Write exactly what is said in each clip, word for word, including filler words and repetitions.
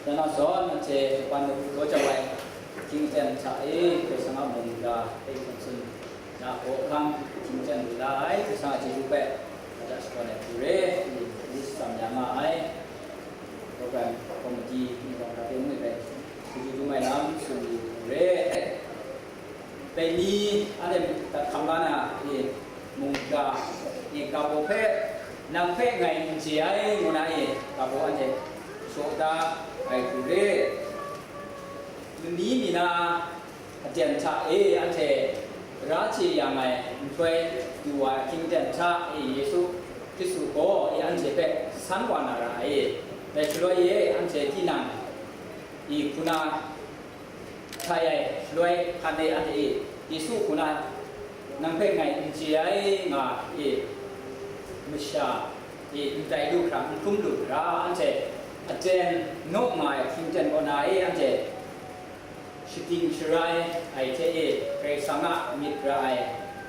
Yang na zawn, anhte japan matu daw jau ai hkying ten hta e, Karai Kasang a mungga hpe hkun tsun na hkawhkam hkying ten lu la ai Karai Kasang a chyeju hpe, aja shakawn ai hku re, ni shatsam ya nga ai program committee ni gawng hta hpe ngu ai hpe, chyeju dum ai lam tsun lu hku re. Dai ni anhte dat hkam la na, e, mungga, e, kabaw hpe, nang hpe ngai n chye ai, ngu na, e, kabaw anhte shaw da ai hku re. Mani mi na aten hta e anhte ra chye yang ai nhtoi du wa ai hkying ten hta e Yesu Hkristu gaw e anhte hpe san wa na ra ai. Dai shaloi e anhte tinang e hku na htai ai shaloi hkan e anhte e, Yesu hku na nang hpe ngai n chye ai nga e, masha e ndai lu hkra, n hkrum lu hkra, anhte aten naw nga ai hkying ten kaw na e anhte shating sharai ai hte e, Karai Kasang a myit ra ai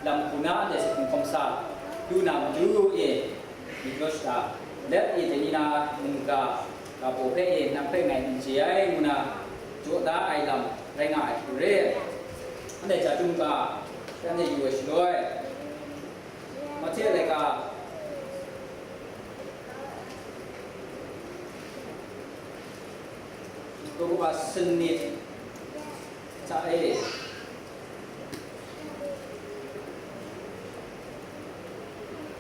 lam hku na anhte sa hkum hkawm sa lu na matu e, myit law shada let e, dai ni na mungga kabaw hpe e, nang hpe ngai n chye ai, ngu na jaw da ai lam rai nga ai hku re. Anhte ja chyum ga, anhte yu ai shaloi, Mahte laika, daw kaba sanit hta e,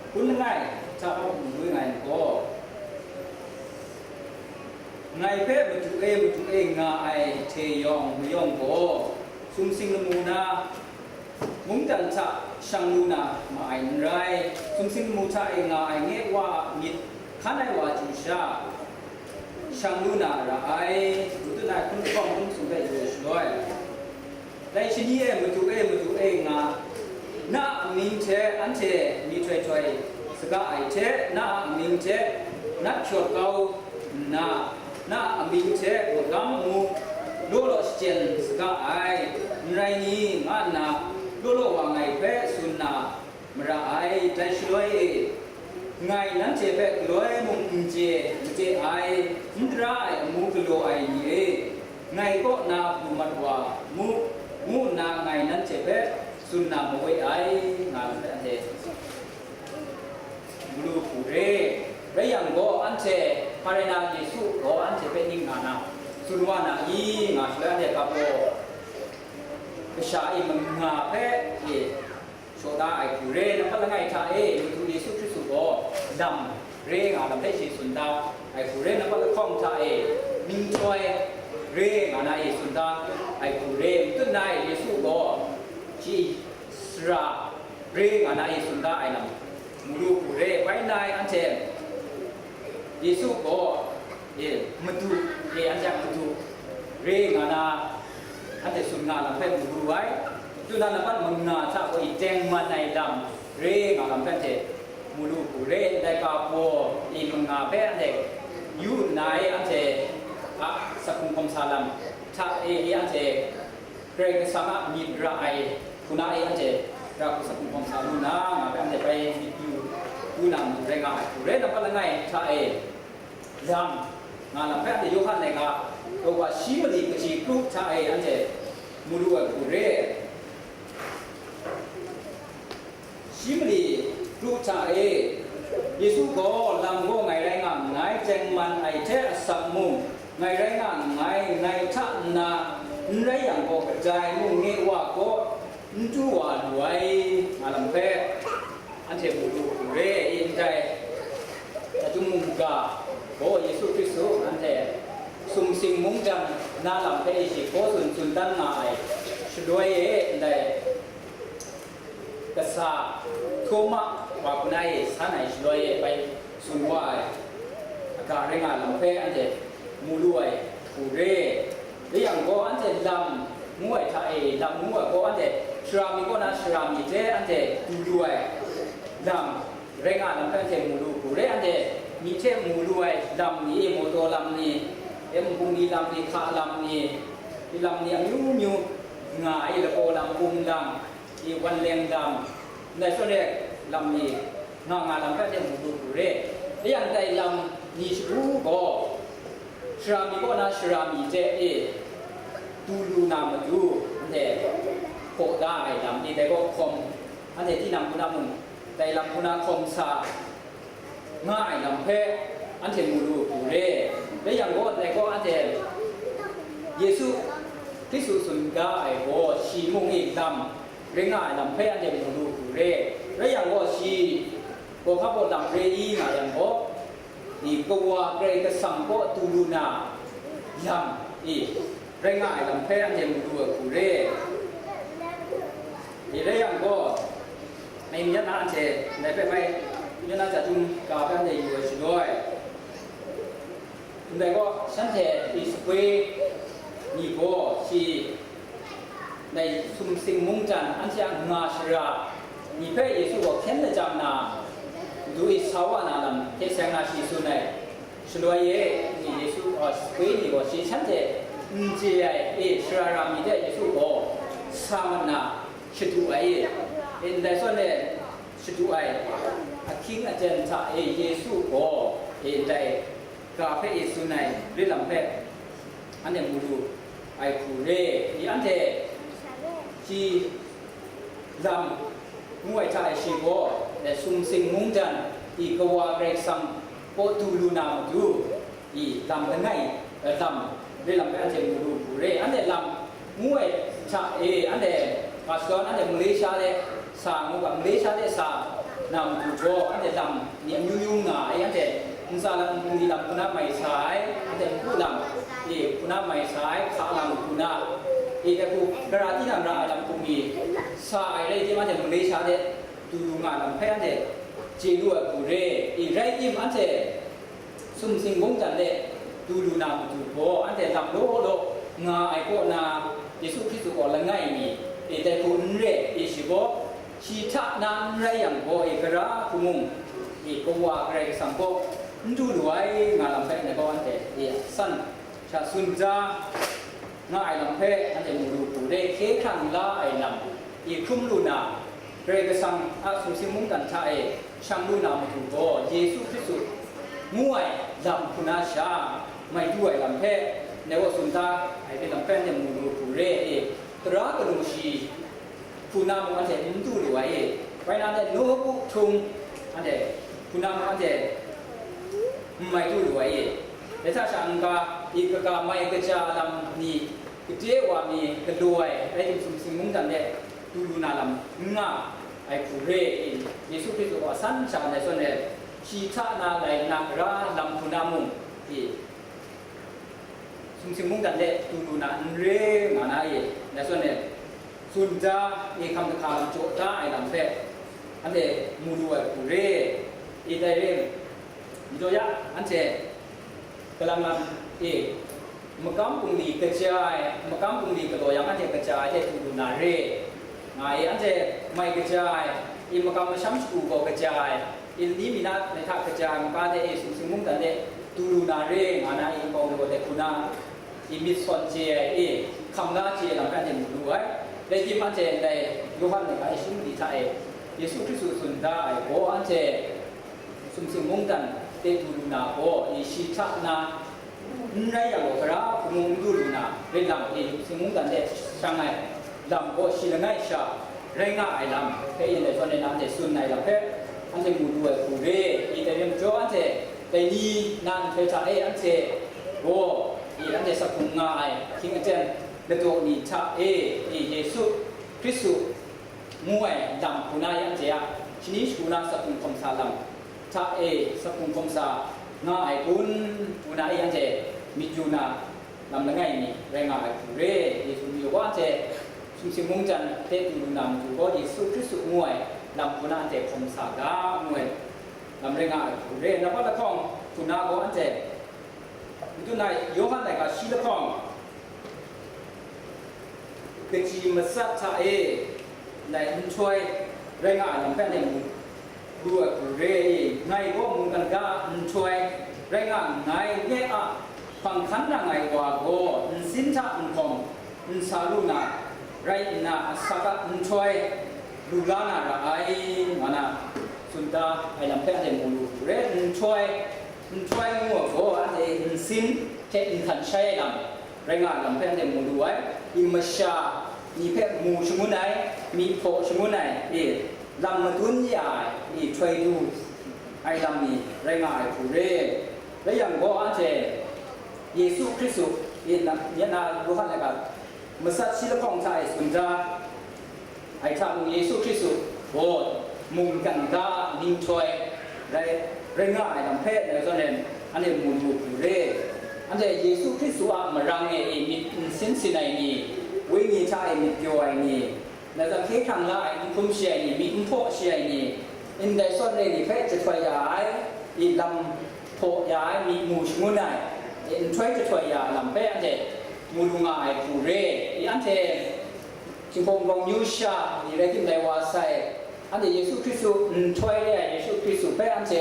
hpun langai hta hpawng n gwi nga ai gaw, ngai hpe madu e, madu e nga ai hte yawng mayawng gaw, sumsing lamu na mungdan hta shang lu na ma ai n rai, sumsing lamu hta e nga ai nye wa a myit hkan ai wa chyu sha, shang lu na ra ai, madu na ai hkun lahkawng hkun sung hpe yu ai shaloi, dai shani e madu e, madu e nga, na a amying hte anhte myihtoi htoi saga ai hte, na a amying hte nat hkyawt kau nna, na a amying hte magam amu law law shachyen saga ai, n rai ni, nga nna law law wa ngai hpe tsun na mara ai. Dai shaloi e, ngai nanhte hpe galoi mung n chye made ai, n tara ai amu galaw ai ni e, ngai kaw na pru mat wa mu, ngu nna ngai nanhte hpe tsun na mawe ai, nga ai hpe anhte malu hku re. Rai yang gaw, anhte hpa rai na Yesu gaw anhte hpe ning nga na tsun wa na i, nga shaloi, anhte hpa gaw kasha e manga hpe e shaw da ai hku re. Nampat langai hta e, Madu Yesu Hkristu gaw lam re nga lam hpe shi tsun da ai hku re. Nampat lahkawng hta e, myihtoi re nga na e tsun da ai hku re. Matut na e, Yesu gaw shi sara re nga na e tsun da ai lam, malu hku re. Bai nna e, anhte Yesu gaw, e, Madu, e, anhte a Madu re nga na, anhte tsun nga lam hpe malu ai. Tuna nampat manga hta gaw, e, tengman ai lam re nga lam hpe anhte malu hku re. Ndai ga baw, e, manga hpe anhte yu nna e, anhte a sa hkum hkawm sa lam hta e, e, anhte Karai Kasang a myit ra ai hku na e, anhte ra hku sa hkum hkawm sa lu na, nga hpe anhte bai myit yu lu na matu rai nga ai hku re. Nampat langai hta e, lam nga lam hpe anhte Yawhan ai ga, daw wa shi mali kaji kru hta e, anhte mu lu ai hku re. Shi mali kru hta e, Yesu gaw lam gaw ngai rai nga nngai, tengman ai hte asak mung ngai rai nga nngai, ngai hta nna n rai yang gaw, kadai mung nye Wa kaw n du wa lu ai, nga lam hpe anhte mu lu hku re. Ndai Dachyum mungga gaw Yesu Hkristu anhte sumsing mungdan na lam hpe shi hkaw tsun tsun dan nga ai shaloi e, ndai kasa Htawma wa hku na e san ai shaloi e bai tsun wa ai, aga rai nga lam hpe anhte mu lu ai hku re. Dai yang gaw, anhte lam ngu ai hta e, lam ngu ai gaw, anhte shara mi kaw na shara mi hte anhte du lu ai lam rai nga lam hpe anhte mu lu hku re. Anhte myi hte mu lu ai lam ni, mawtaw lam ni, e, nbungli lam ni, hka lam ni, lam ni amyu myu nga ai, lagaw lam, bum lam, i wan leng lam, ndai sawre lam ni nga nga lam hpe anhte mu lu hku re. Rai yang, dai lam ni shagu gaw, Sara mi kaw na sara mi hte e du lu na matu, anhte hpaw da ai lam ni dai gaw hkawm, anhte tinang hku na mung, dai lam hku na hkawm sa nga ai lam hpe anhte mu lu hku re. Rai yang gaw, dai gaw anhte Yesu Hkristu tsun ga ai gaw, shi mung e lam rai nga ai lam hpe anhte mu lu hku re. Rai yang gaw, shi gaw hpa baw lam re i nga yang gaw, ni Kawa Karai Kasang kaw du lu na lam i rai nga ai lam hpe anhte mu lu ai hku re. Ni rai yang gaw, mai n yan na anhte ndai hpe mai n yan na hta chyum ga hpe anhte yu ai shaloi, ndai gaw shanhte i sakwi ni gaw shi ndai sumsing mungdan anhte a nga shara ni hpe Yesu gaw hkyen lajang na, madu e sa wa na lam hte seng na shi tsun ai. Shaloi e, Yesu, a, sakwi ni gaw shi shanhte n chye ai e, sara ra mi hte Yesu gaw sa mat na shadu ai e, e, ndai zawn e shadu ai ahkying aten hta e, Yesu gaw e, ndai ga hpe e tsun ai lam hpe anhte mu lu ai hku re. I anhte shi lam ngu ai hta e shi gaw, e, sumsing mungdan i Kawa Karai Kasang kaw du lu na matu, i lam langai, e, lam re lam hpe anhte mu lu hku re. Anhte lam ngu ai hta e, anhte ga shadawn anhte Malaysia de sa ngu ga, Malaysia de sa na matu gaw, anhte lam ni amyu yu nga ai, anhte ntsa lam, npung ni lam hku na mai sa ai, anhte npu lam e hku na mai sa ai, hka lam hku na e, dai hku gara tinang ra ai lam hku mi sa ai rai tim, anhte Malaysia de du lu nga lam hpe anhte chye lu ai hku re. E rai tim, anhte sumsing mungdan de du lu na matu gaw, anhte lam law law nga ai kaw na, Yesu Hkristu gaw langai mi e dai hku n re, e shi gaw, shi hta na n rai yang gaw, e gara hku mung e Kawa Karai Kasang kaw n du lu ai nga lam hpe, ndai gaw anhte e san sha tsun ja nga ai lam hpe anhte mu lu hku re. Hkye hkrang la ai lam e hkrum lu na, Karai Kasang a sumsing mungdan hta e shang lu na matu gaw, Yesu Hkristu ngu ai lam hku na sha mai du ai lam hpe, ndai gaw tsun da ai hpe lam hpe anhte mu lu hku re. E, tara kanu shi hku na mung anhte n du lu ai e, bai na anhte nawku htung anhte hku na mung anhte n mai du lu ai e. Dai hta sha n-ga, i kaga mai kaja lam ni, gade wa mi galaw ai, rai tim sumsing mungdan de du lu na lam n nga ai hku re. Yesu Hkristu gaw a san sha ndai zawn e, shi hta na lai nna gara lam hku na mung, i sumsing mungdan de du lu na n re nga na e, ndai zawn e, tsun da, i hkam kahka lam jaw da ai lam hpe, anhte mu lu ai hku re. I dai re, majaw ya, anhte galang lam e, makam bungli kaja ai, makam bungli galaw yang anhte kaja ai hte du lu na re nga e, anhte mai kaja ai, i makam masham shagu gaw kaja ai, i lani mi na hta kaja ai maka hte e sumsing mungdan de du lu na re nga na, i nkau mi gaw dai hku na, i myit sawn chye ai, i hkam la chye ai lam hpe anhte mu lu ai. Rai tim, anhte ndai Yawhan laika e shi mali hta e Yesu Hkristu tsun da ai gaw, anhte sumsing mungdan de du lu na gaw, i shi hta na n rai yang gaw, gara hku mung n du lu na, rai lam e sumsing mungdan de shang ai lam gaw, shi langai sha rai nga ai lam hpe yin ai zawn e, na anhte tsun ai lam hpe anhte mu lu ai hku re. I dai rai majaw, anhte dai ni na nhtoi hta e anhte gaw, i anhte saphung nga ai ahkying aten ladaw ni hta e, i Yesu Hkristu ngu ai lam hku na, anhte a shani shagu na saphung hkawm sa lam hta e saphung hkawm sa nga ai kun, ngu na e anhte myit yu na lam langai mi rai nga ai hku re. Yesu ni wa hte sumsing mungdan hte du lu na matu gaw, Yesu Hkristu ngu ai lam hku na anhte hkawm sa ga, ngu ai lam rai nga ai hku re. Nambat lahkawng hku na gaw, anhte Madu na Yawhan laika shi lahkawng, kaji matsat hta e ndai nhtoi rai nga ai lam hpe anhte mu lu ai hku re. Ngai gaw mungkan ga nhtoi rai nga nngai, nye a hpang hkan nang ai wa gaw nsin hta nhkawm n sa lu na rai nna, asak a nhtoi lu la na ra ai, nga na tsun da ai lam hpe anhte mu lu hku re. Nhtoi, nhtoi ngu ai gaw, anhte nsin hte nhtan shai ai lam rai nga ai lam hpe anhte mu lu ai. I masha ni hpe mu shangun ai, myi hpaw shangun ai, i lam madun ya ai, i htoi du ai lam ni rai nga ai hku re. Rai yang gaw, anhte Yesu Hkristu, i na, ya na Yawhan laika, matsat shi lahkawng hta e tsun da ai hta mung, Yesu Hkristu gaw mungkan ga ninghtoi rai, rai nga ai lam hpe, dai zawn e, anhte mu lu hku re. Anhte Yesu Hkristu a marang e, i myit n sin sin ai ni, wenyi hta e myit pyaw ai ni, dai zawn hkye hkrang la ai n hkum shi ai ni, myit n hpaw shi ai ni, ndai zawn re ni hpe jahtoi ya ai, i lam hpaw ya ai, myi mu shangun ai, i nhtoi jahtoi ya ai lam hpe anhte mu lu nga ai hku re. I anhte Jinghpaw Wunpawng amyu sha ni rai tim dai wa sai, anhte Yesu Hkristu nhtoi re ai Yesu Hkristu hpe anhte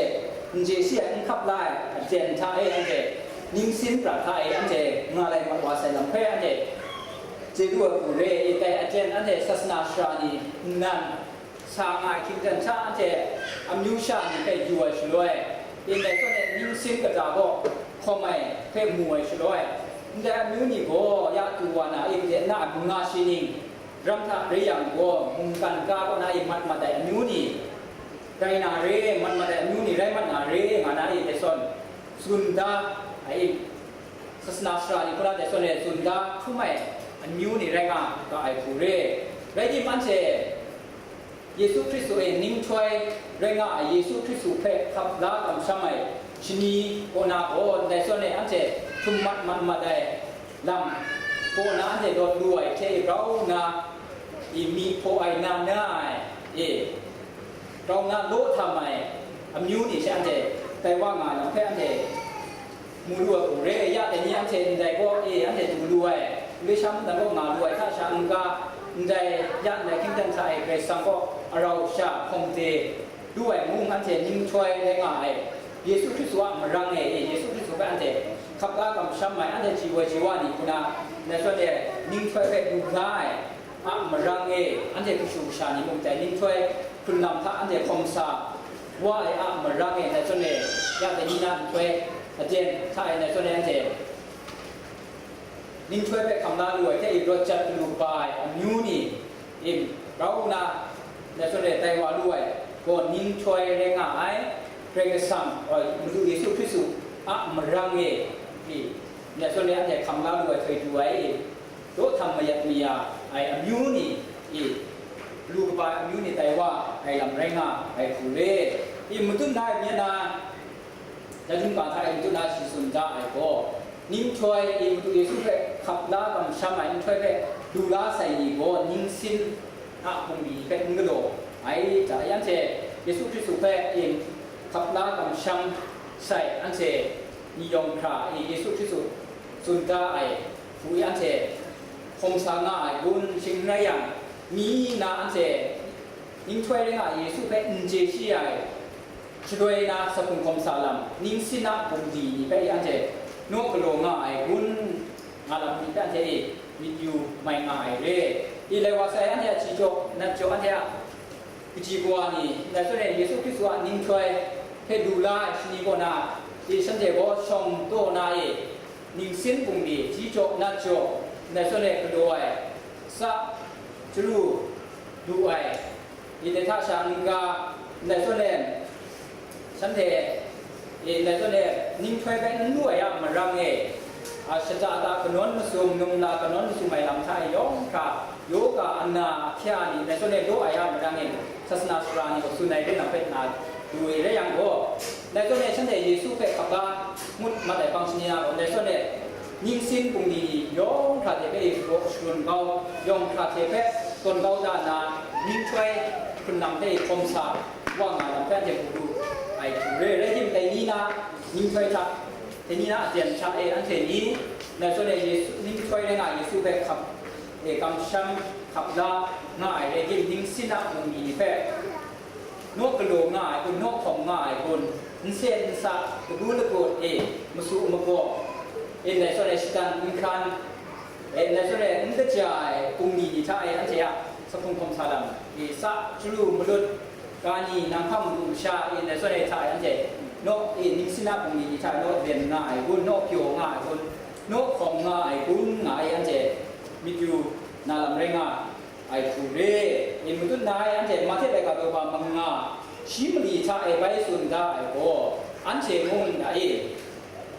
n je shi ai, n hkap la ai aten hta e anhte ningsin pra hta e anhte nga lai mat wa sai lam hpe anhte chye lu ai hku re. I dai aten anhte sasana shara ni nnan sa nga ai hkying hten hta anhte amyu sha ni hpe yu ai shaloi, ndai zawn e ningsin kata gaw hkawm ai hpe mu ai shaloi, ndai amyu ni gaw ya tu wa na e, gade na ai manga shi ning, ram hta rai yang gaw, mungkan ga kaw na e mat mat ai amyu ni rai na re, mat mat ai amyu ni rai mat na re, nga na e, dai zawn tsun da ai. Sasana shara ni hkra dai zawn e tsun da hkrum ai amyu ni rai nga ga ai hku re. Rai tim, anhte Yesu Hkristu e ninghtoi rai nga ai Yesu Hkristu hpe hkap la kamsham ai shani kaw na gaw, ndai zawn e anhte htum mat mat mat ai lam kaw na anhte lawt lu ai hte grau nna, i myi hpaw ai na na ai, e, grau nna law htam ai amyu ni she anhte tai wa nga ai lam hpe anhte mu lu ai hku re. Ya dai ni anhte ndai kaw e anhte du lu ai, Galisha mungdan kaw nga lu ai hta sha n-ga, ndai ya ndai hkying hten hta e Karai Kasang kaw arau sha hkawng de lu ai mung, anhte ninghtoi rai nga ai Yesu Hkristu a marang e, e, Yesu Hkristu hpe anhte hkap la kamsham ai, anhte ji woi ji wa ni hku na, ndai zawn e ninghtoi hpe du la ai a marang e, anhte kashu kasha ni mung dai ninghtoi hkrun lam hta anhte hkawm sa wa ai a marang e, ndai zawn e ya dai ni na nhtoi aten hta e, ndai zawn e anhte ninghtoi hpe hkam la lu ai hte i rawt jat galu kaba ai amyu ni, i grau nna, ndai zawn e tai wa lu ai gaw ninghtoi rai nga ai, Karai Kasang, Madu Yesu Hkristu a marang e, i ndai zawn e anhte hkam la lu ai htoi du ai, i daw htam mayat maya ai amyu ni, i galu kaba ai amyu ni tai wa ai lam rai nga ai hku re. I matut na ai myen na, Dai htingga hta e matut na shi tsun da ai gaw, ninghtoi e Madu Yesu hpe hkap la kamsham ai nhtoi hpe du la sai ni gaw, ningsin a bungli hpe n galaw ai hta, anhte Yesu Hkristu hpe e hkap la kamsham sai anhte ni yawng hkra e Yesu Hkristu tsun da ai hku anhte hkawm sa nga ai gun shing n rai yang, mi na anhte ninghtoi rai nga Yesu hpe n chye shi ai, shaloi na, sa hpung hkawm sa lam, ningsin a bungli ni hpe anhte naw galaw nga ai gun nga lam ni hpe anhte e myit yu mai nga ai re. I lai wa sai anhte a ji jaw, nat jaw, anhte a kaji kawa ni, ndai zawn e Yesu Hkristu a ninghtoi hpe lu la ai shani kaw na, i shanhte gaw shawng taw na e, ningsin bungli, ji jaw, nat jaw, ndai zawn e galaw ai, sa chyalu lu ai, i dai hta sha n-ga, ndai zawn e, shanhte, i ndai zawn e, ninghtoi hpe n lu ai a marang e, a, shata ta kanawn masum, num la kanawn masum ai lam hta e yawng hkra, yoga, ana, ahkya ni, ndai zawn e law ai a marang e, sasana sara ni gaw tsun ai re na hpe na lu ai rai yang gaw, ndai zawn e shanhte Yesu hpe hkap la ngut mat ai hpang shani na gaw, ndai zawn e ningsin bungli ni yawng hkra hte hpe e shagun kau, yawng hkra hte hpe tawn kau da nna, ninghtoi hkrun lam hpe e hkawm sa wa nga lam hpe anhte mu lu ai hku re. Rai tim, dai ni na ninghtoi hta, dai ni na aten hta e anhte ni, ndai zawn e Yesu, ninghtoi rai nga Yesu hpe hkap, e, kamsham hkap la nga ai rai tim, ningsin a bungli ni hpe naw galaw nga ai gun, naw hkawm nga ai gun, nsen nsa, lagu lagut e, masu magaw e, ndai zawn e shatan n hkran e, ndai zawn e n kaja ai bungli ni hta e anhte a sa hpung hkawm sa lam e, sa chyalu malut ga ni, nang hpa madu masha e, ndai zawn e hta e anhte naw, e, ningsin a bungli ni hta naw len nga ai gun, naw pyaw nga ai gun, naw hkawm nga ai gun nga e, anhte myit yu na lam rai nga ai hku re. E, matut na ai anhte Mahte laika daw ba manga shi mali hta e bai tsun da ai gaw, anhte mung da e,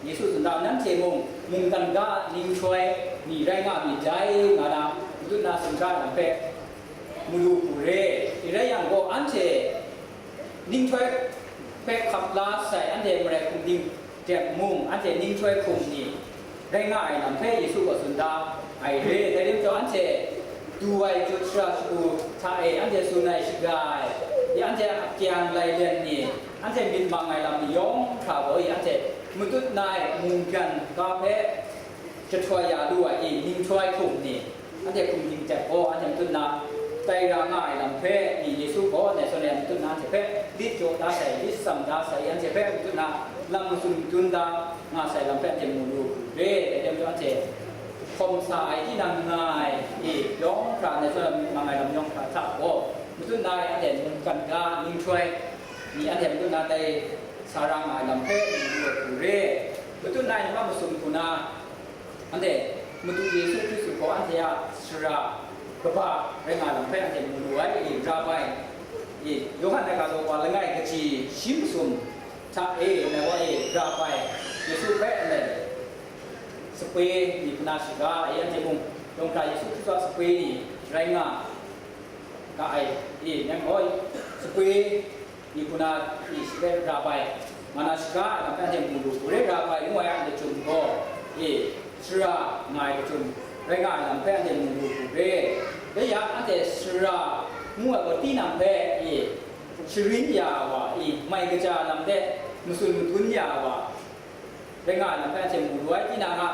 Yesu tsun da, nanhte mung mungkan ga ninghtoi ni rai nga myit dai, nga na matut na tsun da ai lam hpe mu lu hku re. E rai yang gaw, anhte ninghtoi hpe hkap la sai, anhte marai hkum ding dep mung, anhte ninghtoi hkum ni rai nga ai lam hpe Yesu gaw tsun da ai re. Dai rim chyawm, anhte du ai jut shara shagu hta e anhte tsun ai shaga ai, ya anhte a kyang lai let ni, anhte myit mang ai lam ni yawng hkra gaw, ya anhte matut na ai mungkan ga hpe jahtoi ya lu ai i, ninghtoi hkum ni, anhte hkum ding dep gaw, anhte matut na tai ra nga ai lam hpe i, Yesu gaw dai zawn e matut na anhte hpe lit jaw da sai, lit tsam da sai, anhte hpe matut na lam matsun matun da nga sai lam hpe anhte mu lu hku re. Dai rai majaw, anhte hkawm sa ai tinang nga ai i, yawng hkra dai zawn e myit mang ai lam yawng hkra hta gaw, matut na e anhte mungkan ga ninghtoi ni anhte matut na tai sa ra nga ai lam hpe mu lu ai hku re. Matut na e ni hpa masum hku na, anhte Madu Yesu Hkristu gaw anhte a sara kaba rai nga lam hpe anhte mu lu ai, i, Rabai, i, Yawhan laika daw wa langai kaji shi masum hta e, ngai wa e, Rabai, Yesu hpe anhte sape ni hpuna shaga e, anhte mung yawng hkra Yesu Hkristu a sape ni rai nga ga ai, i, ngai gaw sape ni hpuna i, shi hpe Rabai, nga na shaga ai lam hpe anhte mu lu hku re. Rabai ngu ai a lachyum gaw, e, sara nga ai lachyum rai nga ai lam hpe anhte mu lu hku re. Dai yang anhte sara ngu ai gaw tinang hpe, e, sharin ya ai wa, e, mai kaja lam hte matsun matun ya ai wa, rai nga ai lam hpe anhte mu lu ai. Tinang a,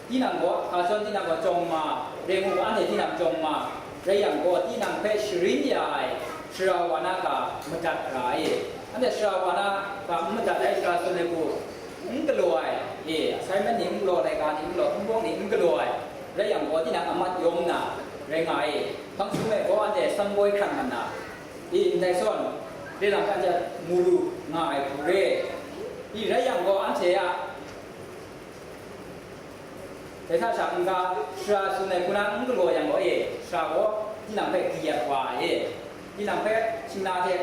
tinang gaw, hka zawn tinang gaw chyawm ma, rai ngu gaw, anhte tinang chyawm ma rai yang gaw, tinang hpe sharin ya ai sara wa na ga madat ra ai. Anhte sara wa na ga n madat ai, sara tsun ai hku n galaw ai, e, assignment ni n galaw, laika ni n galaw, hpung hpawng ni n galaw ai rai yang gaw, tinang amat yawm na rai nga ai. Hpang sum e gaw, anhte sanboi hkran nga na, i, ndai zawn, re lam hpe anhte mu lu nga ai hku re. I, rai yang gaw, anhte a dai hta sha n-ga sara tsun ai hku na n galaw yang gaw, e, sara gaw tinang hpe kayat wa ai, e, tinang hpe shingna hte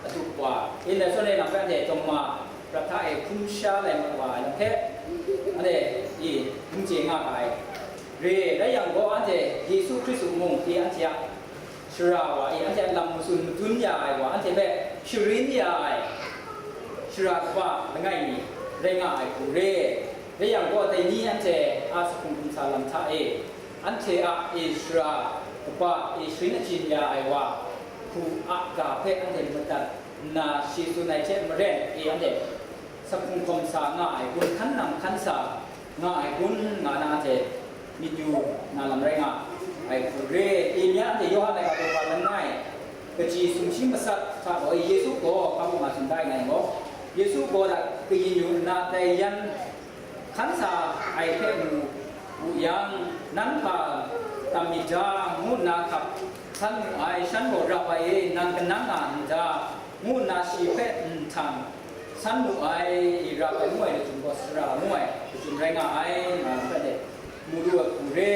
adup wa, e, ndai zawn e lam hpe anhte chyawm ma prat hta e hkum sha lai mat wa ai lam hpe, anhte, e, n chye nga ga ai. Re, rai yang gaw, anhte Yesu Hkristu mung, e, anhte a sara wa, e, anhte a lam matsun matun ya ai wa, anhte hpe sharin ya ai sara kaba langai mi rai nga ai hku re. Rai yang gaw, dai ni anhte a saphung hkum sa lam hta e, anhte a, e, sara kaba, e, sharin achyin ya ai wa hku a ga hpe anhte madat nna, shi tsun ai hte maren, e, anhte saphung hkum sa nga ai gun, hkan nang hkan sa nga ai gun, nga na anhte myit yu na lam rai nga ai hku re. Imi a anhte Yawhan laika daw wa langai kaji sumshi matsat hta gaw, Yesu gaw hpa mung nga tsun da ai ngai gaw, Yesu gaw dat kayin yu nna, dai yan hkan sa ai hpe mu wu yang, "Nang hpa tam myit da?" ngu nna hkap san mu ai. Shan gaw, "Rabai e, nang kanang nga n da?" ngu nna shi hpe nhtang san mu ai. I, Rabai ngu ai lachyum gaw sara ngu ai lachyum rai nga ai, nga ai hpe mu lu ai hku re.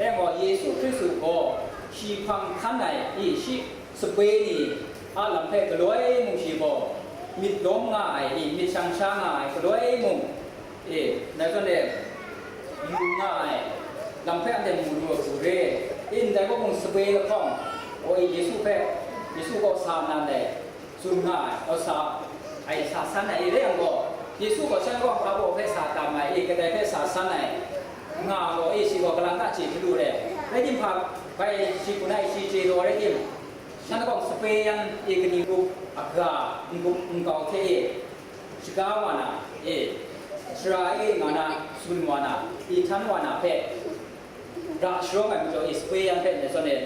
E gaw, Yesu Hkristu gaw shi hpang hkan ai, i, shi sape ni a lam hpe galoi mung shi gaw, myit lawm nga ai, i, myit shang sha nga ai galoi mung, e, ndai zawn e, yu nga ai lam hpe anhte mu lu ai hku re. I, ndai kaw mung sape lahkawng, gaw, i, Yesu hpe, Yesu gaw sa nnan ai, tsun nga ai, gaw sa ai, sa san ai, i, rai yang gaw, Yesu gaw shan kaw hpa baw hpe sa tam ai, i, kadai hpe sa san ai, nga gaw, i, shi gaw kalang ta chye hkru ai. Rai timung, hpa bai shi hku na i, shi chye taw rai tim, shan kaw sape yan, i, kaning gup a ga, n gup n kau hte, i, shaga wa na, e, sara e nga na, tsun wa na, i, htan wa na hpe, ra sharawng ai majaw, i, sape yan hpe ndai zawn e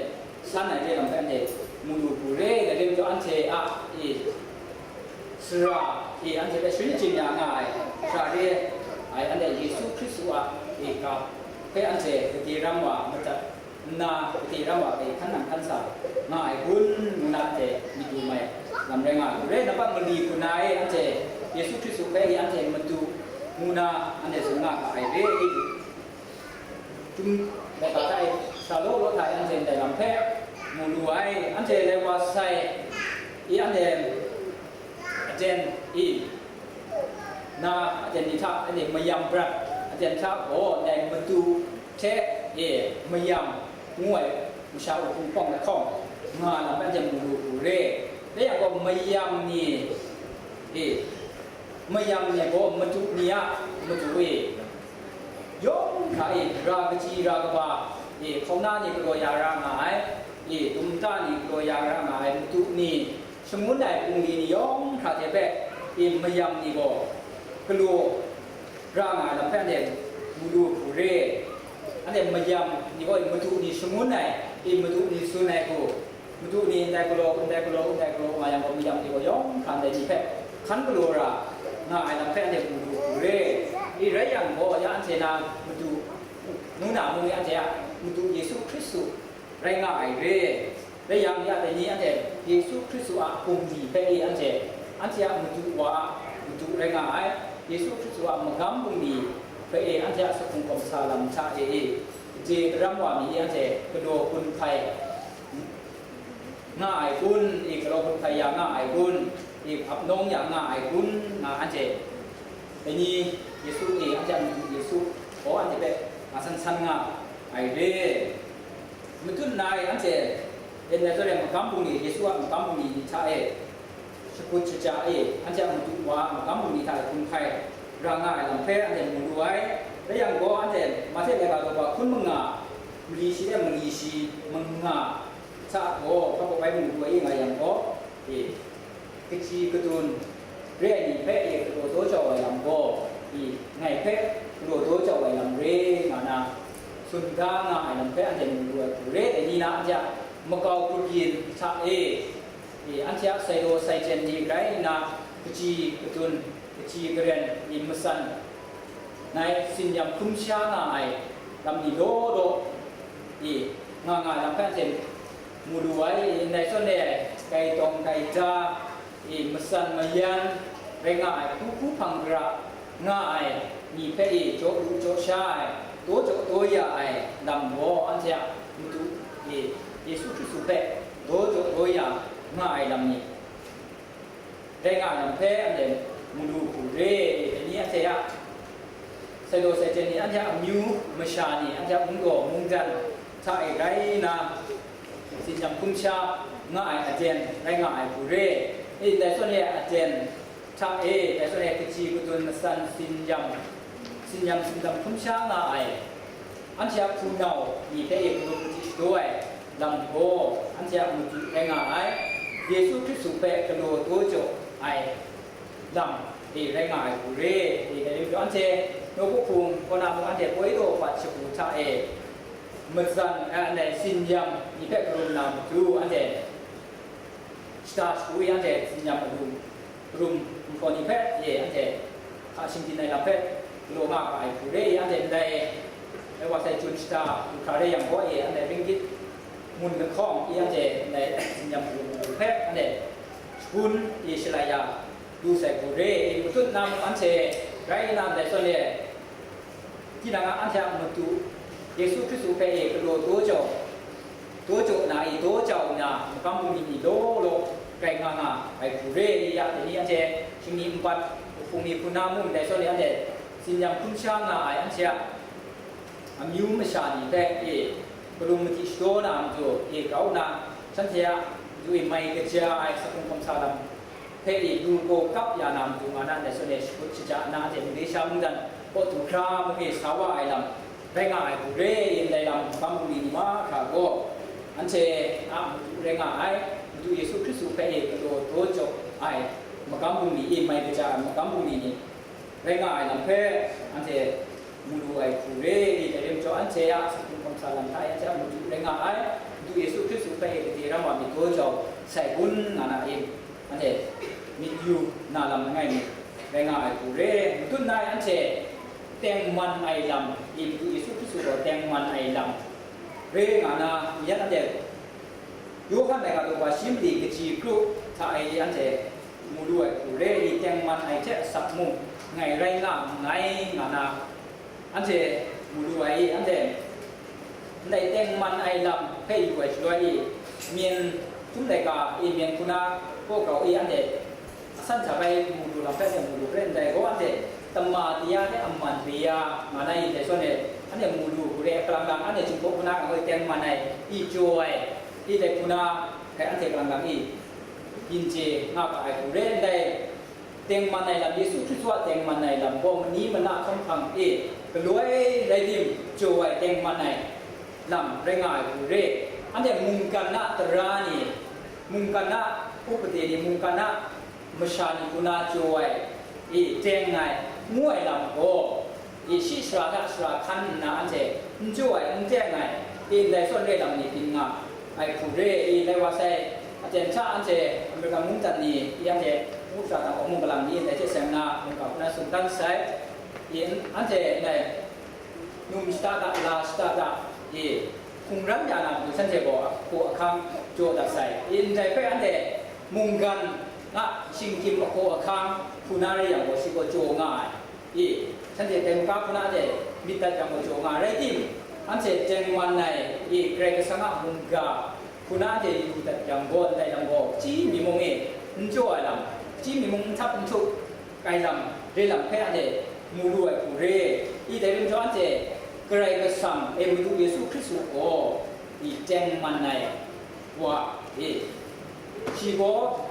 san ai hte lam hpe anhte mu lu hku re. Dai rai majaw, anhte a, i, sara, i, anhte hpe sharin achyin ya nga ai, sara re ai, anhte Yesu Hkristu a, i, ga hpe anhte gade ram wa madat nna, gade ram wa hpe hkan nang hkan sa nga ai gun, ngu na anhte myit yu mai Lam rai nga ai. Re nampat mali hku na e, anhte Yesu Hkristu hpe anhte Madu ngu na anhte tsun nga ga ai re. Chyum laika hta e sa law law hta e anhte ndai lam hpe mu lu ai. Anhte lai wa sai i anhte aten i na aten ni hta anhte mayam prat aten hta gaw ndai Madu hte e mayam ngu ai masha wuhpung hpawng lahkawng nga lam anhte mu lu hku re. Dai yang gaw mayam ni e, mayam ni gaw madu ni a madu e, yawng hkra e, ra kaji ra kaba e, hkauna ni galaw ya ra nga ai e, dumta ni galaw ya ra nga ai madu ni, shangun ai bungli ni yawng hkra hte hpe e, mayam ni gaw galaw ra nga ai lam hpe anhte mu lu hku re. Anhte mayam ni gaw madu ni shangun ai e, madu ni tsun ai hku, madu ni ndai galaw, ndai galaw, ndai galaw nga yang gaw, mayam ni gaw yawng hkra ndai ni hpe hkan galaw ra nga ai lam hpe anhte mu lu hku re. I rai yang gaw, ya anhte na madu, nu na mung i anhte a madu Yesu Hkristu rai nga ai re. Rai yang, ya dai ni anhte Yesu Hkristu a bungli hpe i anhte, anhte a madu wa a madu rai nga ai, Yesu Hkristu a magam bungli hpe i anhte a saphung kawmsa lam hta e i, je daram wa mi i anhte galaw gun hpai nga ai kun, i galaw gun hpai ya nga ai kun, i ap nawng ya nga ai kun, nga anhte dai ni Yesu e anhte a madu Yesu gaw anhte hpe nga san san nga ai re. Matut na e anhte, yen dai zawn e magam bungli, Yesu a magam bungli ni hta e, shakut shaja e, anhte a madu wa a magam bungli hta e gun hkai ra nga ai lam hpe anhte mu lu ai. Rai yang gaw, anhte Mahte laika daw hkun manga, mali shi e mali shi manga hta gaw, hpa hpa bai mu lu ai nga yang gaw, e, kaji kadun re ai ni hpe e galaw daw jau ai lam gaw, i, ngai hpe galaw daw jau ai lam re nga na, tsun da nga ai lam hpe anhte mu lu ai hku re ai ni na, anhte a makau grup yin hta e, i, anhte a saidaw saichyen ni rai nna, kaji kadun, kaji karen, i, matsan, ngai tsin-yam hkrum sha nga ai lam ni law law, i, nga nga ai lam hpe anhte mu lu ai, ndai zawn e, gaitawng gaida, i, matsan mayan rai nga ai, hku hku hpang gara nga ai ni hpe, i, jaw lu jaw sha ai, daw jaw daw ya ai lam gaw, anhte a Madu, i, Yesu Hkristu hpe daw jaw daw ya nga ai lam ni rai nga ai lam hpe anhte mu lu hku re, dai ni anhte a saidaw saichyen ni, anhte a amyu masha ni, anhte a mungdaw mungdan hta e rai nna, tsin-yam hkrum sha nga ai aten rai nga ai hku re. E, dai zawn e aten hta e, dai zawn e kaji kadun matsan tsin-yam, tsin-yam tsin-yam hkrum sha nga ai, anhte a hpunau ni hpe e hkrum madi shadaw ai lam gaw, anhte a madu rai nga ai, Yesu Hkristu hpe galaw daw jaw ai lam e rai nga ai hku re. E, dai rai majaw, anhte nawku hpung kaw na mung anhte poi daw bat shagu hta e, matsan, eh, anhte tsin-yam ni hpe karum na matu, anhte shata shagu i, anhte tsin-yam arum, arum nhtawm ni hpe, e, anhte hka shingbyin ai lam hpe galaw nga ga ai hku re i, anhte ndai, e, wa sai chun shata du hkra re yang gaw, e, anhte ringgit mun lahkawng i, anhte ndai tsin-yam arum hpe anhte shagun i, shalai ya du sai hku re i, matut na mung anhte rai nna ndai zawn e, tinang a anhte a Madu Yesu Hkristu hpe e galaw daw jau, daw jau na i, daw jau nna, magam bungli ni law law rai nga nga ai hku re i, ya dai ni anhte shingni npat, hpung ni hpun na mung, dai zawn e anhte tsin-yam hkrum sha nga ai anhte a amyu masha ni hpe e galum madi shadaw na matu e grau nna, shanhte a matu e mai kaja ai saphung hkawm sa lam hpe i lu gaw kap ya na matu nga na, ndai zawn e shakut shaja nna, anhte Malaysia mungdan kaw du hkra mung e sa wa ai lam rai nga ai hku re i, ndai lam magam bungli ni mahkra gaw, anhte a Madu rai nga ai, Madu Yesu Hkristu hpe e galaw daw jaw ai magam bungli i, mai kaja ai magam bungli ni rai nga ai lam hpe anhte mu lu ai hku re i, dai rai majaw, anhte a saphung hkawm sa lam hta e anhte a Madu rai nga ai, Madu Yesu Hkristu hpe e gade ram wa myit daw jau sai kun nga na e, anhte myit yu na lam langai mi rai nga ai hku re. Matut na e anhte tengman ai lam i, Madu Yesu Hkristu gaw tengman ai lam re nga na, yan anhte Yawhan laika daw shi mali kaji kru Hta e anhte mu lu ai hku re i, tengman ai hte asak mung ngai rai nga nngai, nga na anhte mu lu ai i, anhte ndai tengman ai lam hpe yu ai shaloi i, myen htum laika i, myen hku na kaw grau i, anhte asan sha bai mu lu lam hpe anhte mu lu hpe ndai gaw, anhte tama tia hte aman re ya nga na i, dai zawn e anhte mu lu hku re, kalang lang anhte Jinghpaw hku na kang hoi tengman ai i, jaw ai i, dai hku na hpe anhte kalang lang i, yin chye nga ga ai hku re ndai. Tengman ai lam, Yesu Hkristu a tengman ai lam gaw mani mana hkawm hpang e galoi rai tim, jaw ai tengman ai lam rai nga ai hku re. Anhte mungkan a tara ni, mungkan a upade ni, mungkan a masha ni hku na jaw ai, e, teng ai, ngu ai lam gaw, i shi sara hta sara hkan nna anhte n jaw ai, n teng ai, i ndai zawn re lam ni byin nga ai hku re i, lai wa sai, aten hta anhte American mungdan ni i, anhte ngu sara dang awng mung galang ni ndai hte seng na mungga hku na sung dan sai, i anhte ndai num shata da, la shata da, i hkungran ya na matu shanhte gaw ahkaw ahkang jaw dat sai, i ndai hpe anhte mungkan a shingkim ahkaw ahkang hku na rai yang gaw, shi gaw jaw nga ai. I, shanhte teng ga hku na anhte myit dat yang gaw jaw nga rai tim, anhte tengman ai, i, Karai Kasang a mungga hku na anhte yu dat yang gaw, ndai lam gaw, chyi mi mung e, n jaw ai lam, chyi mi mung n htap n htup ai lam, re lam hpe anhte mu lu ai hku re. I, dai rim jaw anhte Karai Kasang e Madu Yesu Hkristu gaw, i, tengman ai wa e, shi gaw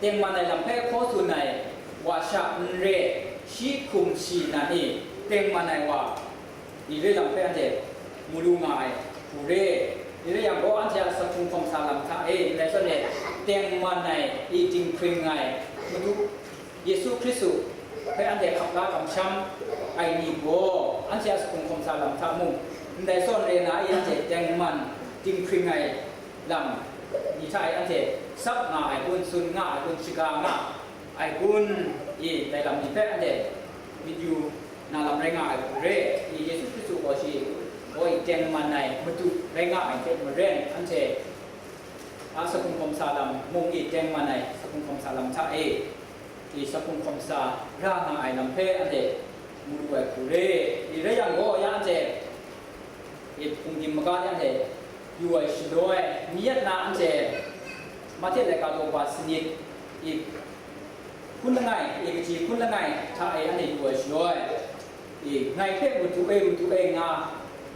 tengman ai lam hpe hkaw tsun ai wa sha n re, shi hkum shi nan e tengman ai wa, i re lam hpe anhte mu lu nga ai hku re. I re yang gaw, anhte a saphung hkawm sa lam hta e, ndai zawn e tengman ai i dinghpring ai Madu Yesu Hkristu hpe anhte hkap la kamsham ai ni gaw, anhte a saphung hkawm sa lam hta mung, ndai zawn re na i, anhte tengman dinghpring ai lam ni hta e anhte tsap nga ai kun, tsun nga ai kun, shaga nga ai kun, i, dai lam ni hpe anhte myit yu na lam rai nga ai kun re. I, Yesu Hkristu gaw shi gaw i tengman ai Madu rai nga ai hte maren, anhte a saphung hkawm sa lam mung i tengman ai saphung hkawm sa lam hta e, i, saphung hkawm sa ra nga ai lam hpe anhte mu lu ai hku re. I, rai yang gaw, ya anhte i, hpung dim maga ni anhte yu ai shaloi, mi yat na anhte Mahte laika daw ba sanit i, hkun langai, i, kaji hkun langai hta e anhte yu ai shaloi, i, ngai hpe Madu e, Madu e nga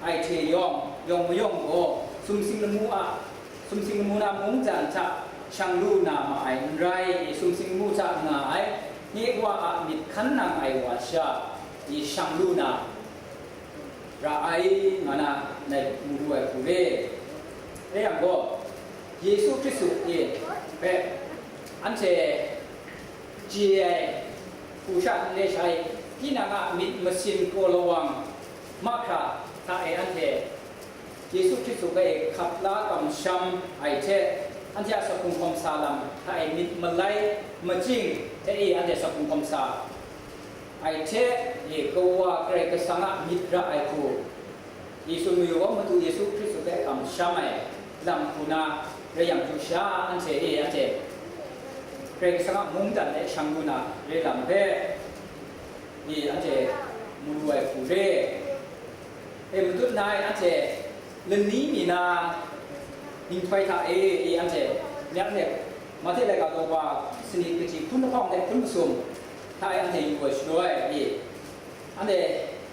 ai hte yawng, yawng mayawng gaw, sumsing lamu a, sumsing lamu na mungdan hta shang lu na ma ai n rai, i, sumsing lamu hta nga ai nye Wa a myit hkan nang ai wa sha, i, shang lu na ra ai, nga na ngai mu lu ai hku re. Dai yang gaw, Yesu Hkristu e hpe anhte chye ai hku sha n re sha i, tinang a myit masin kraw lawang mahkra hta e anhte Yesu Hkristu hpe hkap la kamsham ai hte, anhte a saphung hkawm sa lam hta e myit malai machying hte e anhte saphung hkawm sa ai hte, i, Kawa Karai Kasang a myit ra ai hku, i, tsun mayu gaw, Madu Yesu Hkristu hpe kamsham ai lam hku na rai yang hku sha, anhte e, anhte Karai Kasang a mungdan e shang lu na re lam hpe, i, anhte mu lu ai hku re. E, matut na e, anhte lani mi na nhtoi hta e, i, anhte myak nep, Mahte laika daw ba sanit kaji hkun lahkawng hte hkun masum hta e anhte yu ai shaloi, i, anhte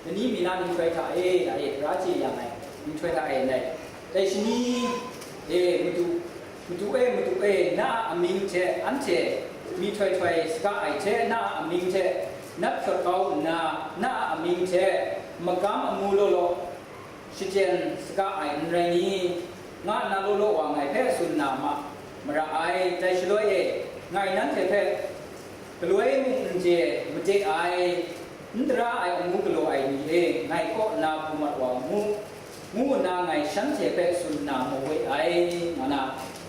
lani mi na nhtoi hta e, a e, tara chye yang ai nhtoi hta e, ndai, dai shani e, Madu, Madu e, Madu e, na a amying hte anhte myihtoi htoi saga ai hte, na a amying hte nap shawt kau nna, na a amying hte magam amu law law, shachyen saga ai n rai ni, nga nna law law wa ngai hpe tsun na ma, mara ai. Dai shaloi e, ngai nanhte hpe galoi mung n chye made ai, n tara ai amu galaw ai ni e, ngai kaw nna pru mat wa mu, ngu nna ngai shanhte hpe tsun na mawe ai, nga na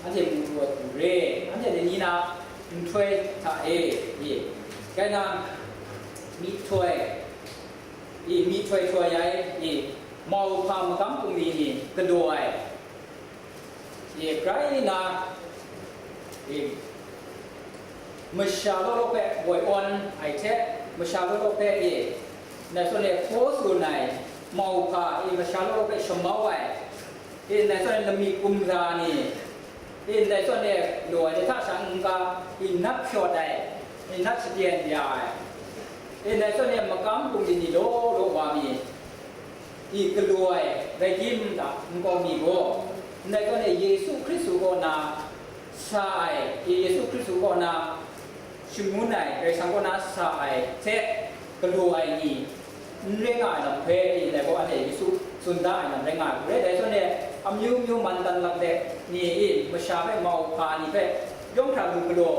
anhte mu lu ai hku re. Anhte lani na nhtoi hta e, ye, kai na myihtoi, i, myihtoi htoi ai, i, mauhpa magam bungli ni galaw ai, i, grai na, i, masha law law hpe woi awn ai hte, masha law law hpe e, ndai zawn e hkaw tsun ai mauhpa e, masha law law hpe shamau ai e, ndai zawn e lamik kumra ni e, ndai zawn e galaw ai ni hta sha n-ga e, nat hpyawt ai e, nat shaten ya ai e, ndai zawn e makam bungli ni law law wa mi e, galaw ai rai tim ta, nkau mi gaw, ndai zawn e Yesu Hkristu kaw na sa ai e, Yesu Hkristu kaw na shangun ai, Karai Kasang kaw na sa ai hte galaw ai ni n rai nga ai lam hpe e, ndai gaw anhte Yesu tsun da ai lam rai nga ai hku re. Dai zawn e amyu myu man tan lak de ni e, masha hpe mauhpa ni hpe yawng hkra lu galaw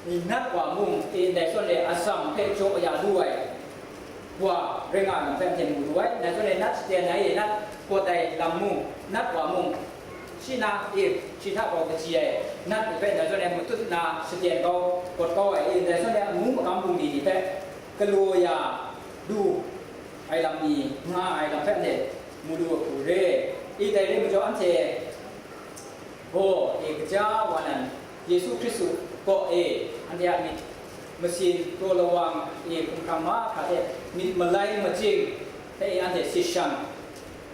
ni nat wa mung e, ndai zawn e atsam hpe jaw ya lu ai wa rai nga ai lam hpe anhte mu lu ai. Ndai zawn e nat shaten ai e, nat kawt ai lam mung, nat wa mung, shi na e, shi hta gaw kaji ai nat ni hpe ndai zawn e matut na shaten kau, kawt kau ai e, ndai zawn e amu makam bungli ni hpe galaw ya lu ai lam ni nga ai lam hpe anhte mu lu ai hku re. E, dai re majaw anhte gaw e, kaja wa nan Yesu Hkristu kaw e, anhte a myit masin, taw lawang e, hkumhkrang mahkra hte myit malai machying hte e, anhte sit shang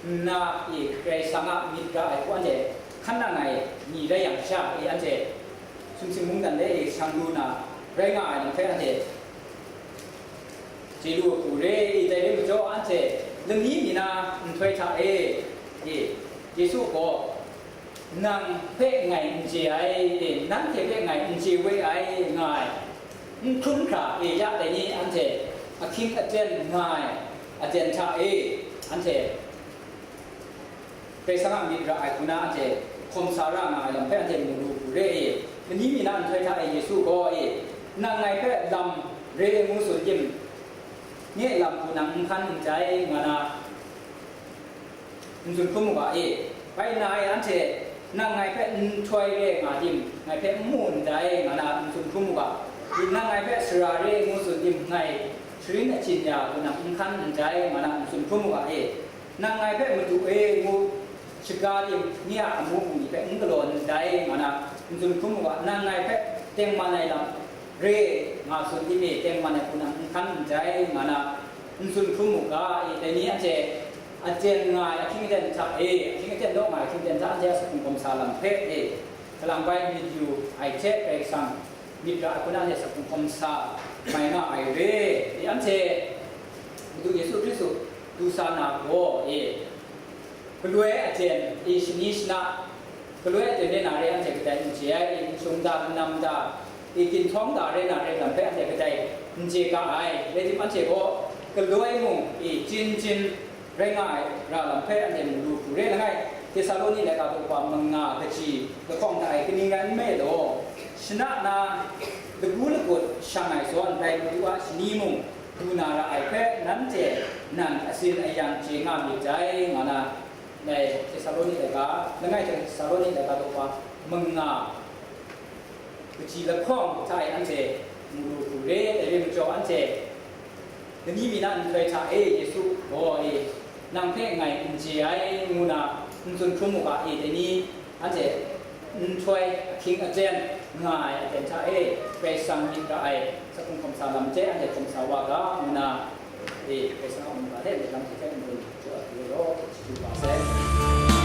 nna e, Karai Kasang a myit ra ai hku anhte hkan nang ai ni rai yang sha e, anhte sumsing mungdan de e, shang lu na rai nga ai lam hpe anhte chye lu ai hku re. E, dai re majaw, anhte lani mi na nhtoi hta e, e, Yesu gaw, "Nang hpe ngai n chye ai, e, nanhte hpe ngai n chye we ai," nga ai, n hkrum hkra e, ya dai ni anhte ahkying aten nga ai aten hta e, anhte Karai Kasang a myit ra ai hku na anhte hkawm sa ra nga ai lam hpe anhte mu lu hku re e. Lani mi na nhtoi hta e Yesu gaw e, "Nang ngai hpe lam re ngu tsun tim, nye lam hku nang n hkan ndai," nga na n tsun hkrum u ga e. Bai nna e, anhte, "Nang ngai hpe nhtoi re nga tim, ngai hpe n mu ndai," nga na n tsun hkrum u ga. Nang ngai hpe sara re ngu tsun tim, ngai sharin achyin ya hku nang n hkan ndai, nga na n tsun hkrum u ga e. "Nang ngai hpe Madu e ngu shaga tim, nye a amu bungli hpe n galaw ndai," nga na n tsun hkrum u ga. "Nang ngai hpe tengman ai lam re nga tsun tim e, tengman ai hku nang n hkan ndai," nga na n tsun hkrum u ga e. Dai ni anhte aten nga ai ahkying aten hta e, ahkying aten naw nga ai ahkying aten hta anhte a sakhung hkawm sa lam hpe e, kalang bai myit yu ai hte Karai Kasang myit ra ai hku na anhte sakhung hkawm sa mai nga ai re. E, anhte Madu Yesu Hkristu du sa na gaw e, galoi aten e, shani shana, galoi aten re na re anhte kadai n chye ai, e, nshung da, kanam da, e, ginhtawng da re na re lam hpe anhte kadai n chye ga ai. Rai tim, anhte gaw galoi mung e, chyin chyin rai nga ai ra lam hpe anhte mu lu hku re. Langai, Tesaloni laika daw manga kaji lahkawng hta e, kaning rai nme law, shana na lagu lagut shang ai zawn, dai Madu a shani mung du na ra ai hpe, nanhte nan asin ayang chye nga myit dai, nga na, dai Tesaloni laika, langai Tesaloni laika daw manga kaji lahkawng hta e anhte mu lu hku re. Dai re majaw, anhte lani mi na nhtoi hta e Yesu gaw e, "Nang hpe ngai n chye ai," ngu na n tsun hkrum u ga e. Dai ni anhte nhtoi ahkying aten nga ai aten hta e Karai Kasang myit ra ai sakhung hkawm sa lam hte anhte hkawm sa wa ga, ngu na e, Karai Kasang a mungga hte myit lam hte hte n-gun jaw ai hte rau chyeju ga sai.